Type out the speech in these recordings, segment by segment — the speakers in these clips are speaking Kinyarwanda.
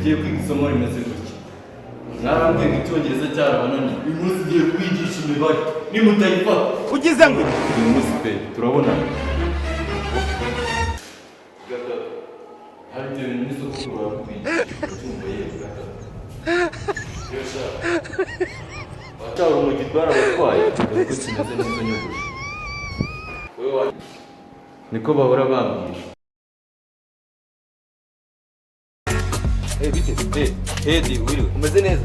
Tugiye kwiga isomo rimeze gutya. Mwarambwiye ngo icyongereza cyarabananiye. Uyu munsi ugiye kwigisha imibare. Nimutayifata Ugize ngo uyu munsi pe turabonana. Gatatu. Hari ibyo bintu n'isoko barakwigisha. Ucyumva yewe gatatu. Iyo shaka. Watawe urumogi rwarabatwaye. Dore ko kimeze neza nyogosho. Wowe niko bahora bambwira. Bite? Edi wiriwe. Umeze neza?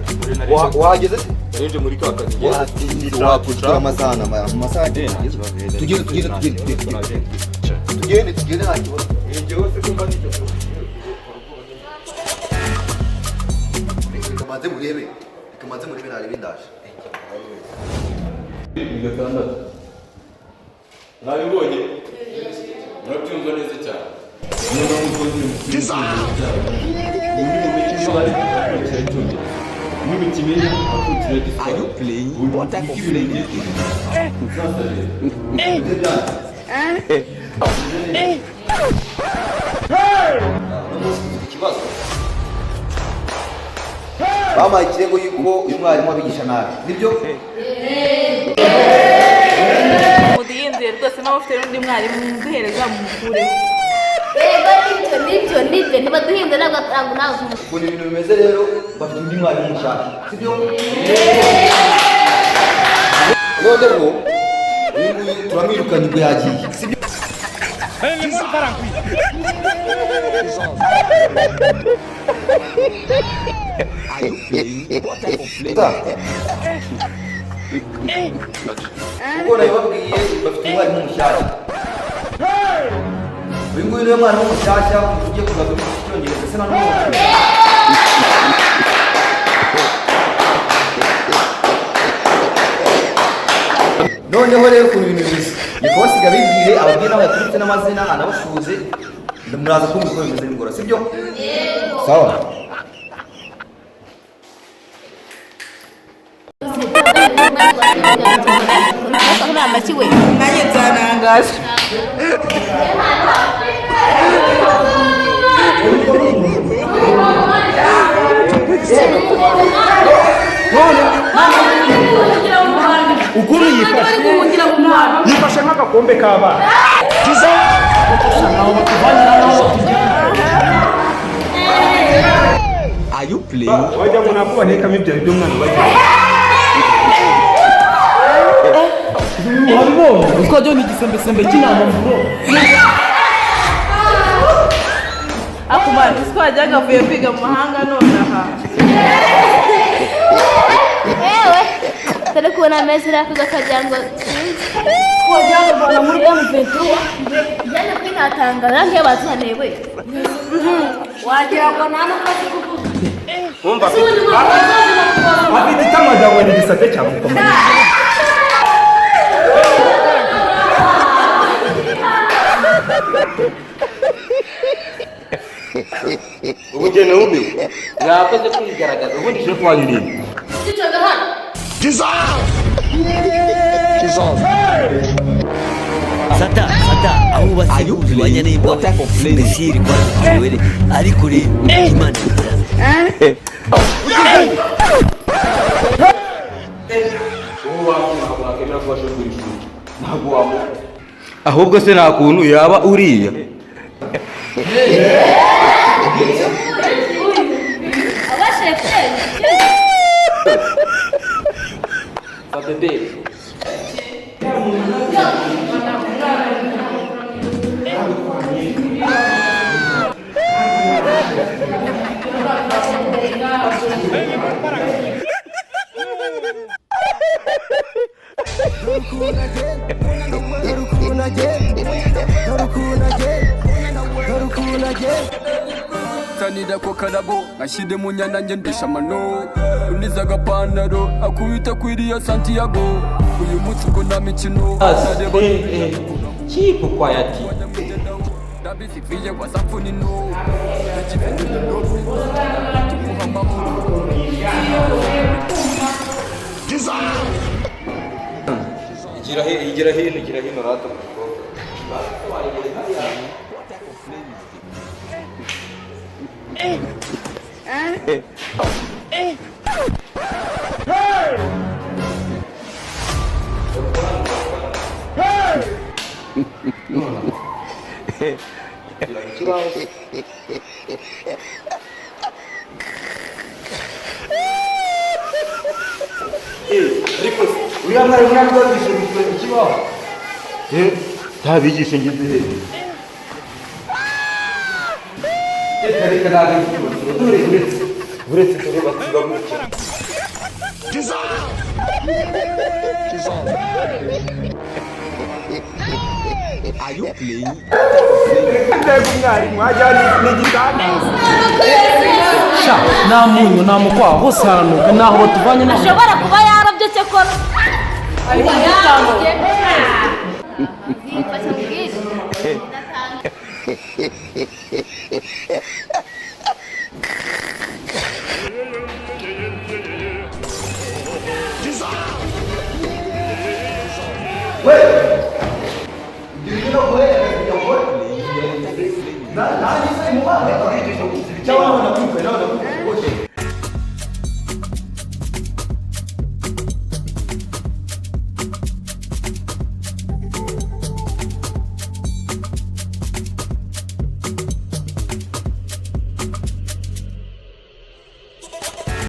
Wahageze se? Narinje muri ka kazi. Watinze wakurikira amasaha amasaha Eh, nta kibazo. Tugende, tugende, tugende, tugende. Tugende, tugende, nta kibazo. Njyewe se kumva nicyo. Reka manze murebe. Reka manze murebe, narebe ndaje. Ni gatandatu. Mwabibonye? Murabyumva neza cyane. Niba mukoze nubikimenya akurikira Igiswahili. What type of playing? Sasa rero. Uno munsi dufite ikibazo. Bampaye ikirego yuko uyu mwarimu abigisha nabi. Nibyo? Muduhinduye rwose, nawe ufite n'undi mwarimu muduhereza mumukureho. Yego, nibyo, nibyo, nibyo, ntibaduhinze, ntabwo ntabwo ntabwo. Ukuntu ibintu bimeze rero, bafite undi mwarimu mushyashya. Sibyo? Noneho uyu nguyu turamwirukanye, ubwo yagiye. Sibyo? Kuko nabibabwiye, bafite umwarimu mushyashya. Uyu nguyu niwe mwarimu mushyashya ugiye kuzaza kwigisha icyongereza se nanone. Noneho rero ukuntu ibintu bimeze, ni kubasiga bibwire, ababwire n'aho yaturutse n'amazina, anabasuhuze. Muraza kumva uko bimeze nimugoroba, sibyo? Sawa. Nta mashyi we. Nanjye nzanangaza. Ukuntu yifashe, yifashe nk'agakombe k'abana. Are you playing? Wajya ngo ntabwo banekamo ibyo by'umwana bagira. Wabibonye utwajya ni igisembesembe cy'intama mvuro. Ako mwana, uzi ko wajyaga avuye kwiga mu mahanga nonaha? Yewe, turi kubona ameza iriya kwiga akagira ngo sinzi. Wajyaga kuvana muri M23. Njyane kuri ntatanga ngiyo bazaniye we. Wagira ngo nta n'ubwo azi kuvuga. Wumva afite itama ryawe ni igisate cya mukomani. Ubu njye numiwe. Mwakoze kwigaragaza ubundi. Shefu wanyu ni nde? Yicaga hano. Sata sata aho Are you ubasekuzi playing? wanyana. What type of playing? Imbesiri kwanza kiwele, ariko rero Imana Wowe ntabwo wakemera kuba shefu w'ishuri. Ntabwo wamuha. Ahubwo se nta kuntu yaba uriya? Abashefu. Fabebe. Nsanira ko karabo nkashyire mu nyana ngendesha amano, uniza agapantaro akubita kwiriya Santiago. Uyu munsi ubwo nta mikino ntareba. Keep quiet. Ndabisifiye wasamfunino ikivenino tumuha amahoro. Igira hino, igira hino, igira hino rata mukobwa. Ariko uriya mwarimu ntabwo yabigisha gusa ikibaho. Ntabigishe ngize he? Reka reka ntabwo ari ikibazo. Dore uretse uretse dore batiga gutya. Are you playing? Mbega umwarimu wajya n'igitangaza. Sha, nta munyu nta mukwa hose haranuka, naho batuvanye nta. Ashobora kuba yarobye cyakora. Mfasha mbwire. Cyangwa nawe nakwiruka, nawe nakwiruka.